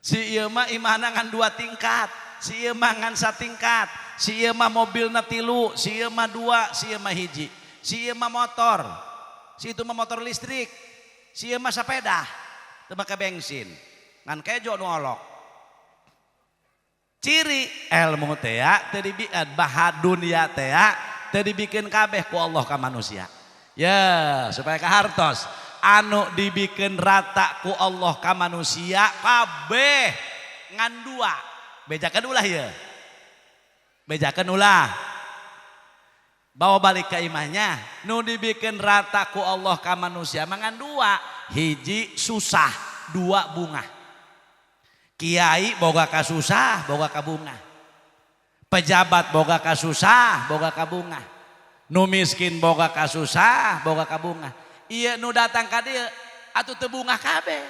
Si ieu mah imahna ngan dua tingkat, si ieu mah ngan satingkat, si ieu mah mobilna tilu, si ieu mah dua, si ieu mah hiji. Si ieu mah motor, si itu mah motor listrik, si ieu mah sepeda, teu make bensin. Ngan kejo nu olok. Ciri ilmu teh ya, teu dibikin baha dunia teh ya, teu dibikin kabeh ku Allah ka manusia. Ya, supaya kahartos. Anu dibikin rata ku Allah ka manusia kabeh ngan dua. Bejakeun ulah ya. Bejakeun ulah. Bawa balik ke imahnya. Nu dibikin rata ku Allah ka manusia mah ngan dua. Hiji susah, dua bunga. Kiai boga kasusah, boga kabunga. Pejabat boga kasusah, boga kabunga. Nu miskin boga kasusah, boga kabunga. Iya nu datang ka dieu atuh teu bungah kabeh.